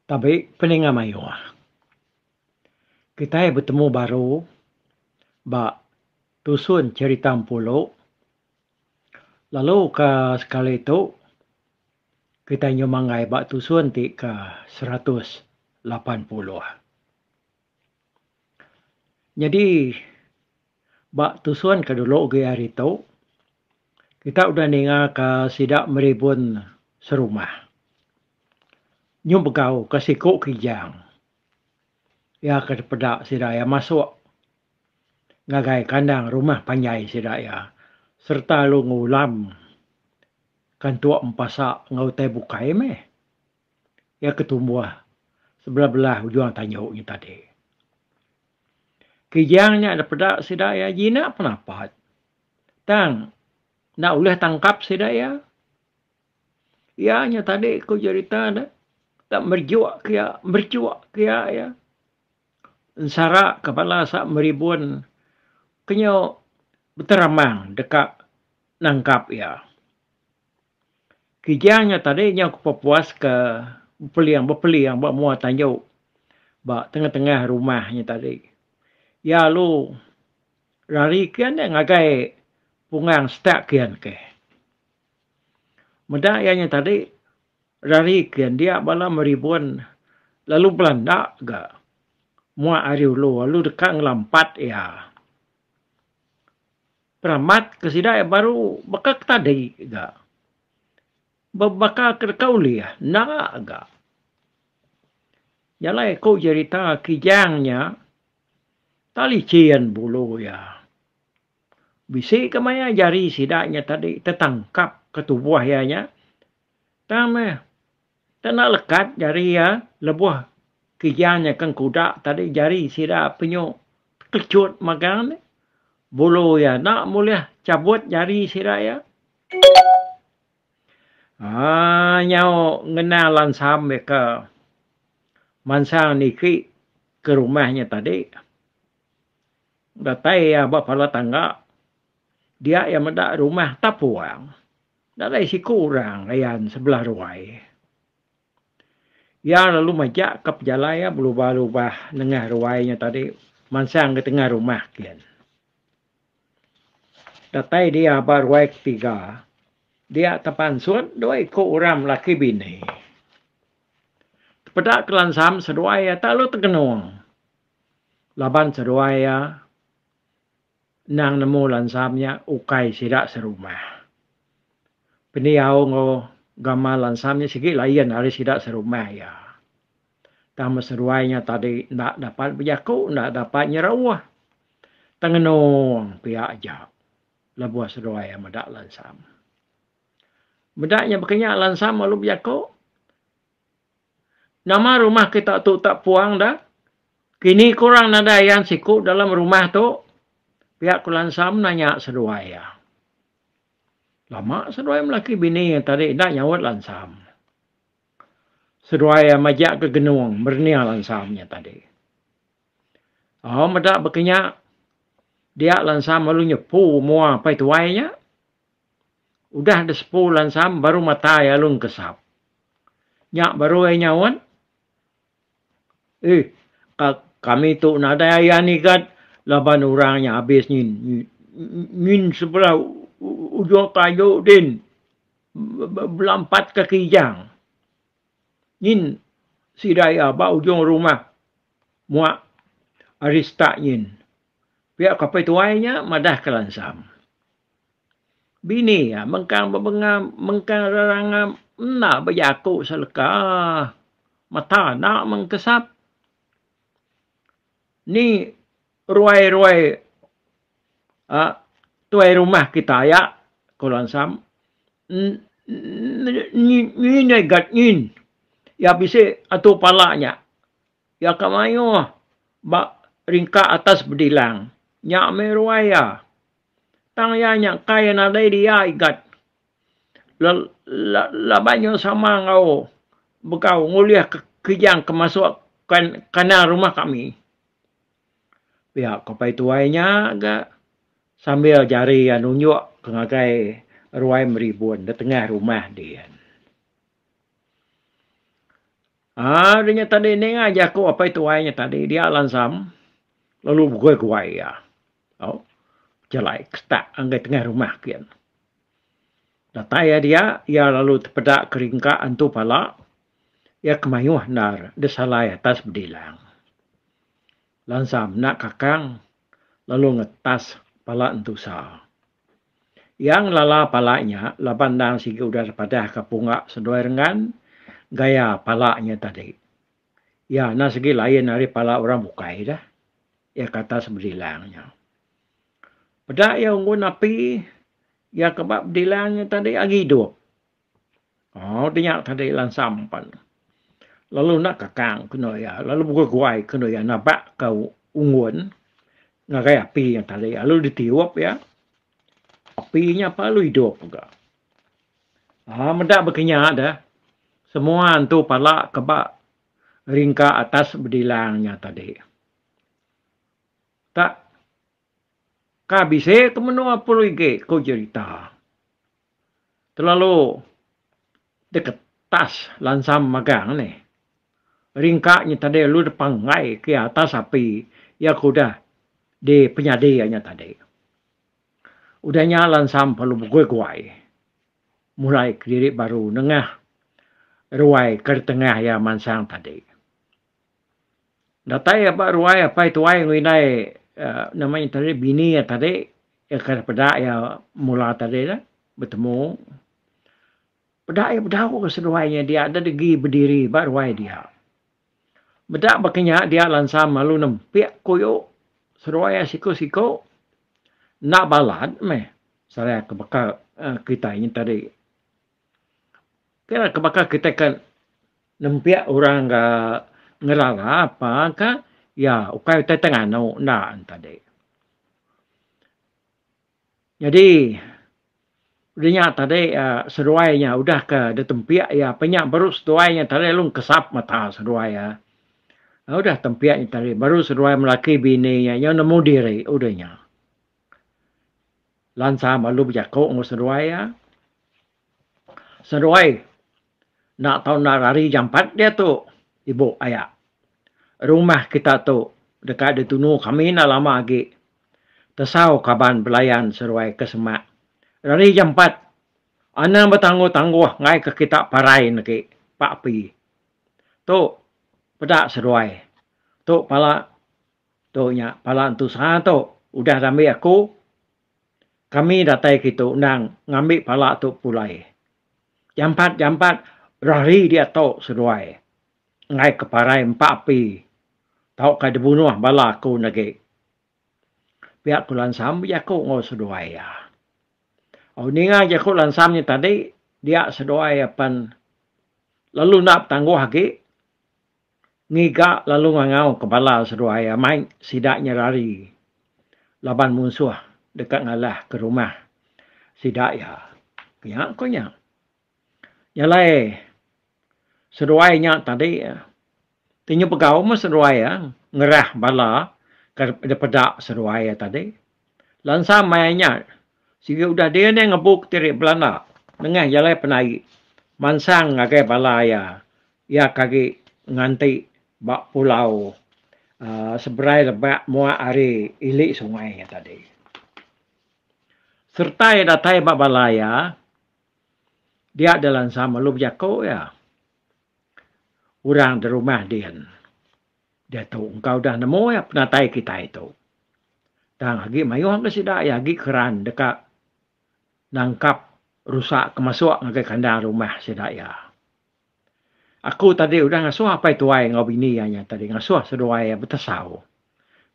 Tabi peninga mayuh. Kitai betemu baru ba tusun cherita Empulu lalu ke sekali tu kitai nyumanggai ba tusun ti ke 180. Nyadi ba tusun ke dulu agi hari tu kita udah ninga ka sida meribun serumah. Nyu begau ka siku kijang iya ke dipeda sida iya masuk ngagai kandang rumah panjai sida iya sereta lalu ngulam kantuk empasa enggau utai bukai meh. Iya ke tumbuh sebelah-belah ujung tanju nya tadi. Kijang nya dipeda sida iya jinak penapat tang enda ulih tangkap sida iya. Iya nya tadi ku jerita ne tak merejuk ke iya merejuk ke iya iya. Ensara ke bala sa meribun ke nyu beteramang deka nangkap iya. Kijang nya tadi nyau ke pepuas ke bepeling bepeling ba mua tanju ba tengah-tengah rumah nya tadi. Iya lalu rari kian ne ngagai pungang setak kian ke. Meda iya nya tadi rari kin dia bala meribun lalu belanda ga muak ari ulu lalu deka ngelampat iya. Peramat ke sida iya baru baka ke tadi ga. Bebaka ke deka ulih enda ga. Nya alai ku jerita Kijang nya tak licin bulu iya. Bisi ke maya jari sida nya tadi tetangkap ke tubuh iya nya tang meh tena lekat jari iya lebuh kijang nya ke engkuda tadi jari sida penyu tekechut magang ne bulu iya enda bulih chabut jari sida iya. Aaa nyau ngenang lansam iya ke mansang niki ke rumah nya tadi. Datai iya ba pala tangga, dia iya meda rumah tak puang. Nadai siku orang ayan sebelah ruai. Iya lalu majak ka pejalai iya belubah-lubah nengah ruai nya tadi mansang ke tengah rumah kin. Datai dia ba ruai ketiga, dia tepansut dua iku orang laki bini. Tepeda ke lansam seduai iya tak lalu tegenung. Laban seduai iya endang nemu lansam nya ukai sida serumah. Pendiau enggau gamal lansam nya sigi lain ari sida serumah iya. Tang meh seduai nya tadi enda dapat bejaku enda dapat nyerauh. Tengenung pia aja lebuh seduai iya meda lansam. Meda nya baka nya lansam lalu bejaku. Nama rumah kita tu tak puang dah? Kini ku orang nadai ayan siku dalam rumah tu? Pia ku Lansam nanya seduai iya. Lama seduai melaki bini iya tadi enda nyaut Lansam. Seduai iya majak ke genung merening Lansam nya tadi. Oh meda baka nya dia Lansam lalu nyepu mua apai tuai nya. Udah disepu Lansam baru mata iya lalu engkesap. Nya baru iya nyaut, Eh, ka kami tu nadai ayan igat laban orang nya abis nyin nyin sebelah ujung kayu din belampat ka kijang. Nyin sida iya ba ujung rumah muak ari setak nyin. Pia ka apai tuai nya madah ka Lansam. Bini iya mengkang bebenga mengkang rerangap enda bejaku seleka mata enda mengkesap. Ni ruai-ruai aaa tuai rumah kita aya ku Lansam nyin ai gat nyin iya bisi atu pala nya. Iya ka mayuh ba ringka atas bedilang nya meh ruai iya. Tang iya nya kai nadai dia igat. Laban nya sama enggau begau ngulih kijang ke masuk kandang rumah kami. Pia ko pai tuai nya ga sambil jari iya nunjuk ke ngagai ruai meribun da tengah rumah din. Haa udah nya tadi ninga jaku apai tuai nya tadi dia lansam lalu begui-guai iya. Au bejalai ke setak ngagai tengah rumah kian. Datai iya dia, iya lalu tepeda ke ringka antu pala iya ke mayuh endar disalai atas bedilang. Lansam enda kakang lalu ngetas pala entusa. Iya ngelala pala nya laban endang sigi udah dipadahka pungga seduai renggan gaya pala nya tadi. Iya enda sigi lain ari pala orang bukai dah. Iya ke atas bedilang nya. Peda iya unggun api iya ke ba bedilang nya tadi agi idup. Oh ti nya tadi lansam pan. Lalu enda kakang kenu iya lalu beguai-guai kenu iya nabak ka unggun ngagai api nya tadi lalu ditiup iya. Api nya pan lalu idup ga. Aaa meda baka nya deh semua antu pala ke ba ringka atas bedilang nya tadi. Tak ka bisi ke menua pulu igi ku jerita. Terlalu diketas lansam magang nih. Ringka nya tadi lalu depanggai ke atas api iya ke udah dipenyadi iya nya tadi. Udah nya lansam perlu begui-guai mulai kediri baru nengah ruai ke ditengah iya mansang tadi. Datai iya ba ruai apai tuai enggau indai uhh nama nya tadi bini iya tadi iya ke peda iya mula tadi ne betemu. Peda iya bedau ke seduai nya dia deh degi bediri ba ruai dia. Meda baka nya dia lansam lalu nempik kuyu seduai iya siku-siku enda balat meh seraya ke baka kitai nya tadi. Kira ke baka kitai ke nempik orang ke ngerara apa ka iya ukai utai te nganu enda tadi. Nyadi udah nya tadi uhh seduai nya udah ke ditempik iya pe nya baru seduai nya tadi lalu kesap mata seduai iya. Udah tempik nya tadi baru seduai melaki bini iya nyau nemu diri udah nya. Lansa lalu bejaku enggau seduai iya. Seduai enda tau enda rari jampat diatu ibu aya. Rumah kita tu deka ditunu kami enda lama agi. Tesau kaban belayan seruai ke semak. Rari jampat. Anang betangguh-tangguh enggai ke kita parai negi Pak Api. Tu peda seduai. Tu pala tu nya pala entusa tu udah diambi aku. Kami datai kitu endang ngambi pala tu pulai. Jampat-jampat rari diatu seduai. Enggai ke parai empa api tauka dibunuh bala aku negi. Pia ku Lansam bejaku enggau seduai iya. Au ninga jaku Lansam nya tadi dia seduai iya pen lalu enda betangguh agi ngiga lalu ngangau ke bala seduai iya mai sida nya rari laban munsuh deka ngalah ke rumah sida iya. Nya ku nya. Nya alai seduai nya tadi ti nyu begau meh seduai iya ngerah bala ke dipeda seduai iya tadi. Lansa maya nya sigi udah dia nih ngebu kediri belanda nengah jalai penai mansang ngagai bala iya. Iya ke agi nganti ba pulau uhh seberai lebak muak ari ili sungai nya tadi. Sereta iya datai ba bala iya. Dia deh lansa melu bejaku iya. Orang da rumah din diatu engka udah nemu iya penatai kitai tu. Tang agi mayuh ga sida iya agi keran deka nangkap rusa ke masuk ngagai kandang rumah sida iya. Aku tadi udah ngasuh apai tuai enggau bini iya nya tadi ngasuh seduai iya betesau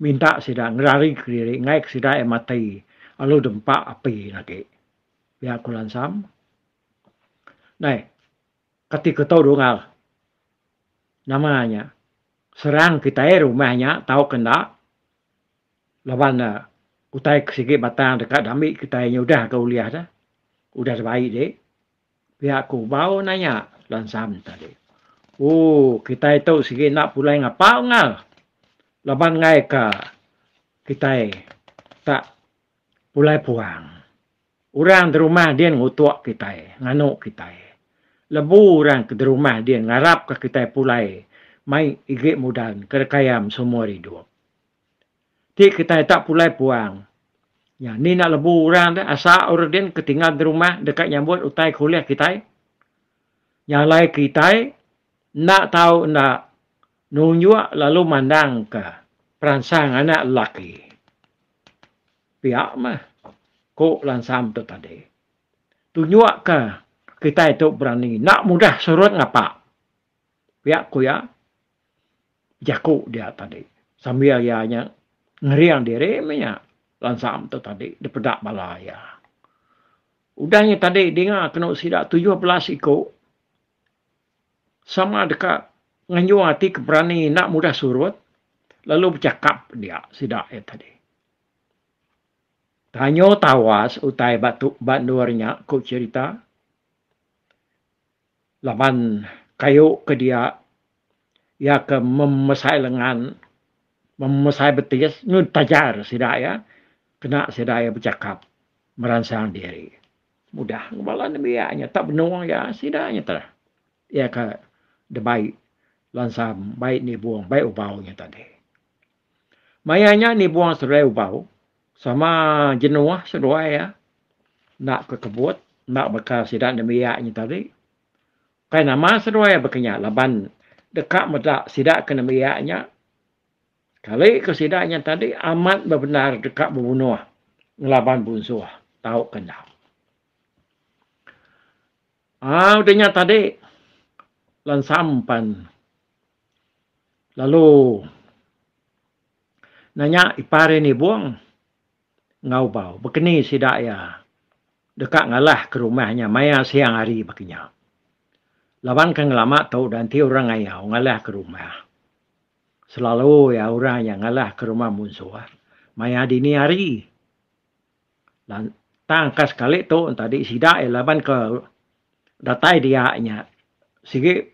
minta sida ngerari kediri enggai ke sida iya mati lalu dempa api agi. Pia ku Lansam. Nai, kati ku tau dungal. Nama nya? Serang kitai rumah nya tau ke enda? Laban ne utai ke sigi batang deka diambi kitai nya udah ga ulih deh. Udah dibai dik. Pia ku Bau nanya Lansam tadi. Ooh kitai tu sigi enda pulai ngapa ungal. Laban enggai ka kitai tak pulai puang. Orang di rumah din ngutuk kitai, nganu kitai. Lebu orang ke derumah din ngarapka kitai pulai mai igi mudan ke rekayam seumur idup. Ti kitai tak pulai puang, nya ni enda lebu orang deh asa orang din ke tinggal derumah deka nyambut utai ke ulih kitai. Nya alai kitai enda tau enda nunjuk lalu mandangka peransang anak lelaki. Pia meh ku Lansam tu tadi. Tunjukka kitai tu berani enda mudah surut ngapa, pia ku iya bejaku dia tadi sambil iya nya ngering diri meh nya lansam tu tadi dipeda bala iya. Udah nya tadi dinga kenu sida 17 iku sama deka nganjung ati ke berani enda mudah surut lalu bechakap dia sida iya tadi. Tanyo tawas utai ba tu ba endur nya ku cherita laban kayu ke dia iya ke memesai lengan memesai betis nyun tajar sida iya kena sida iya bechakap meransang diri. Mudah bala nembiak nya tak benung iya sida nya tah iya ke debai lansam bai nibung bai ubau nya tadi. Maya nya nibung seduai ubau sama jenuh seduai iya enda ke kebut enda baka sida nembiak nya tadi. Ukai nama seduai iya baka nya laban deka meda sida ke nembiak nya sekali ke sida nya tadi amat bebendar deka bebunuh ngelaban munsuh tauka enda. Aaa udah nya tadi lansam pan. Lalu nanya ipar iya nibung enggau bau bekeni sida iya deka ngalah ke rumah nya maya siang hari baka nya. Laban ke ngelama tu udah enti orang ngayau ngalah ke rumah. Selalu iya orang nya ngalah ke rumah munsuh maya dini hari. Tang ka sekali tu tadi sida iya laban ke datai dia nya sigi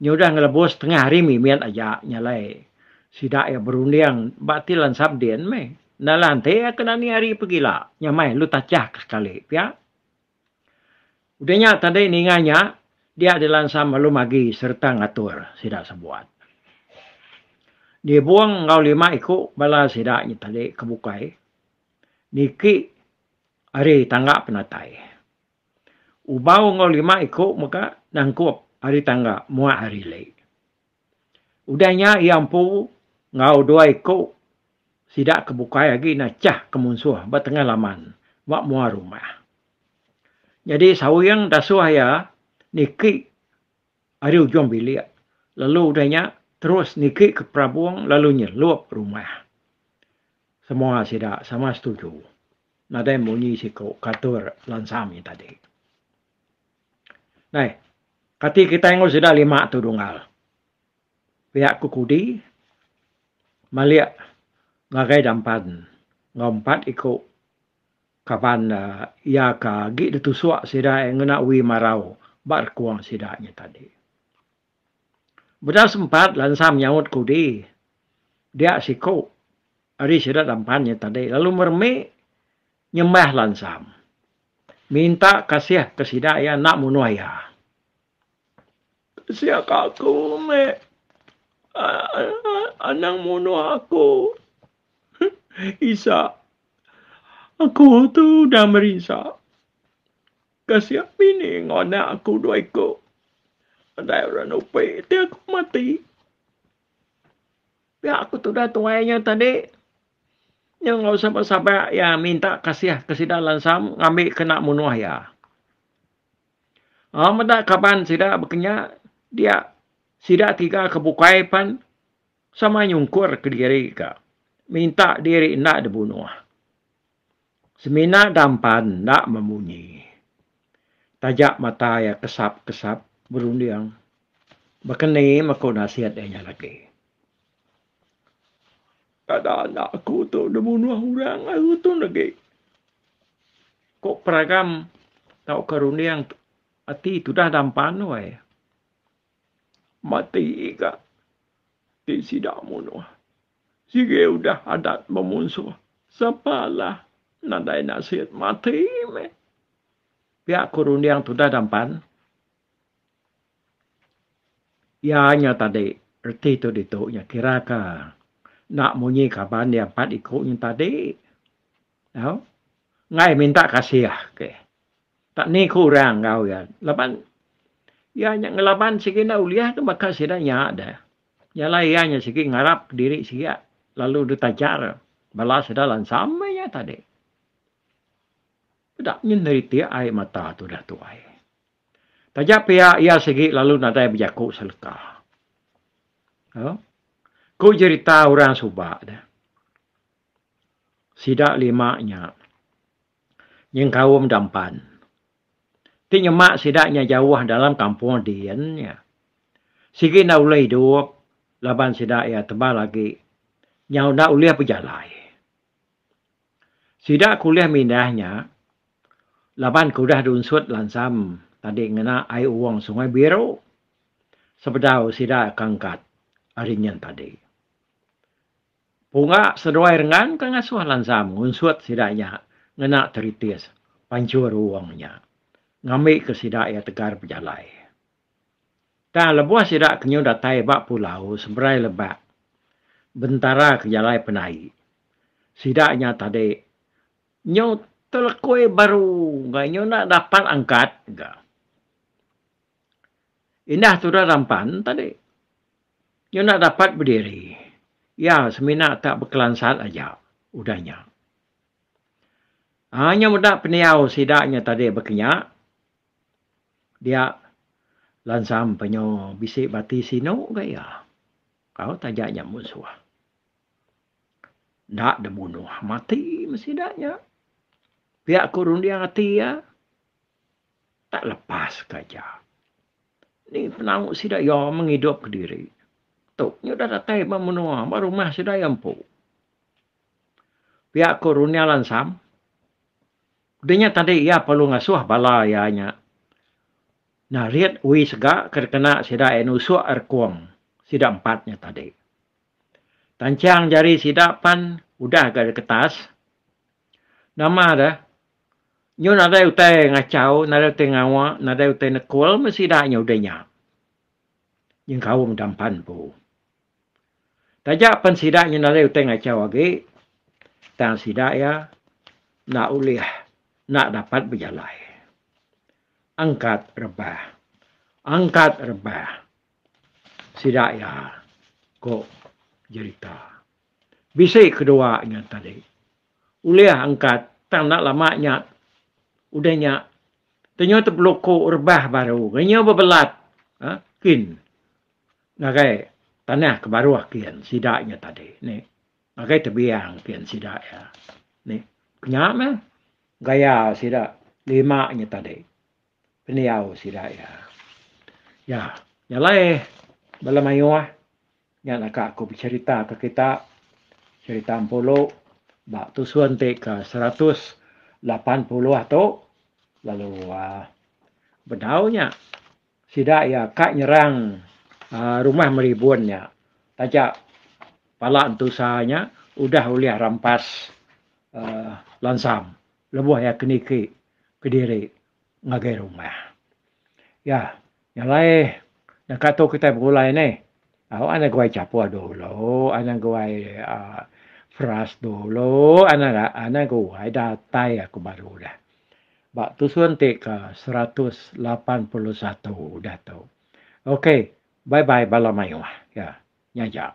Nyudah ngelebus tengah hari mimit aja nya alai sida iya berunding ba ti lansap din meh. Enda lantik iya ke dani hari pegila nya meh lu tachah ke sekali pia. Udah nya tadi ninga nya dia dilansam lalu magi sereta ngatur sida sebuat. Dibung enggau lima iku bala sida nya tadi ke bukai niki ari tangga penatai. Ubau enggau lima iku mega nangkup ari tangga muak ari ili. Udah nya iya empu enggau dua iku sida ke bukai agi nachah ke munsuh ba tengah laman ba mua rumah. Nyadi Sawing dasuh iya niki ari ujung bilik lalu udah nya terus niki ke perabung lalu nyelup rumah. Semua sida sama setuju. Nadai munyi siku katur lansam nya tadi. Nai, kati kitai enggau sida lima tu dunggal. Pia ku kudi malik ngagai dampan enggau empat iku kaban iya ke agi ditusuk sida ngena wi marau ba rekung sida nya tadi. Beda sempat lansam nyaut kudi dia siku Ari sida dampan nya tadi lalu meremi nyembah lansam. Minta kasih ke sida iya enda munuh iya. Kasih ka aku meh. Anang munuh aku. Isa aku tu udah merinsa. Kasih bini enggau anak aku dua iku. Nadai orang nupi ti aku mati. Pia ku tudah tuai nya tadi nya enggau sabak-sabak iya minta kasih ke sida lansam ngambi kena munuh iya. Aaa meda kaban sida baka nya dia sida tiga ke bukai pan sama nyungkur kediri ka minta diri enda dibunuh. Semina dampan enda memunyi. Taja mata iya kesap-kesap berunding baka ni meku nasit iya nya lagi. Kada anak aku tu dibunuh orang aku tu lagi. Ku peragam tauka runding ati tudah dampan weh. Mati ga ti sida munuh. Sigi udah adat bemunsuh. Sapa alah nadai nasit mati meh. Pia ku runding tudah dampan. Iya nya tadi reti tu ditu nya kira ka enda munyi kaban iya empat iku nya tadi. Tau. Enggai minta kasih ke. Tak ni ku orang enggau iya laban iya nya ngelaban sigi enda ulih ke baka sida nya deh. Nya alai iya nya sigi ngarap diri sigi lalu ditajar bala sida lansam meh nya tadi. Peda nyeneritik ai mata tudah tuai. Taja pia iya sigi lalu nadai bejaku seleka. Ku jerita orang suba deh. Sida lima nya nyengkaum dampan. Ti nyema sida nya jauh dalam kampung din nya. Sigi enda ulih idup laban sida iya tebal agi nyau enda ulih bejalai. Sida ke ulih mindah nya laban ke udah diunsut lansam tadi ngena ai wong Sungai Biru sebedau sida ke angkat ari nyin tadi. Punga seduai Renggan ke ngasuh lansam ngunsut sida nya ngena teritis panchur wong nya ngambika sida iya tegar bejalai. Tang lebuh sida ke nyu datai ba pulau seberai lebak bentara ke jalai penai, sida nya tadi nyu telekui baru ga nyu enda dapat angkat ga. Indah tudah rampan tadi nyu enda dapat bediri iya semina tak bekelansat aja udah nya. Aa nyu meda pendiau sida nya tadi baka nya. Dia lansam penyo bisi bati sinu ga iya. Au taja nya munsuh. Enda dibunuh mati meh sida nya. Pia ku runding ati iya tak lepas ka aja. Ni penau sida iya mengidup kediri. Tu nya udah datai ba menua ba rumah sida iya empu. Pia ku runding lansam. Udah nya tadi iya perlu ngasuh bala iya nya narit ui sega ke dikena sida iya nusuk rekung sida empat nya tadi. Tanchang jari sida pan udah ga diketas. Nama deh nyu nadai utai ngachau, nadai utai ngawa, nadai utai nekul meh sida nya udah nya. Nyengkaum dampan empu. Taja pen sida nya nadai utai ngachau agi, tang sida iya enda ulih enda dapat bejalai. Angkat rebah, angkat rebah sida iya, ku jerita. Bisi kedua nya tadi. Ulih angkat tang enda lama nya udah nya tenyu tebeluku rebah baru ngenyau bebelat uhh kin. Ngagai tanah ke baruh kian sida nya tadi nih. Ngagai tebiang kian sida iya nih. Nya meh gaya sida lima nya tadi pendiau sida iya. Ya nya alai bala mayuh nya naka aku becherita ke kita cherita Empulu ba tusun ti ke 180 tu lalu uhh bedau nya. Sida iya ka nyerang rumah Meribun nya taja pala entusa nya udah ulih rampas lansam lebuh iya ke niki kediri ngagai rumah. Ya nya alai naka tu kitai begulai neh au anang guai chapuh dulu anang guai uhh frust dulu anang anang guai datai aku baru dah. Ba tusun ti ke 181 udah tu. Ok bye bye bala mayuh ya nya aja.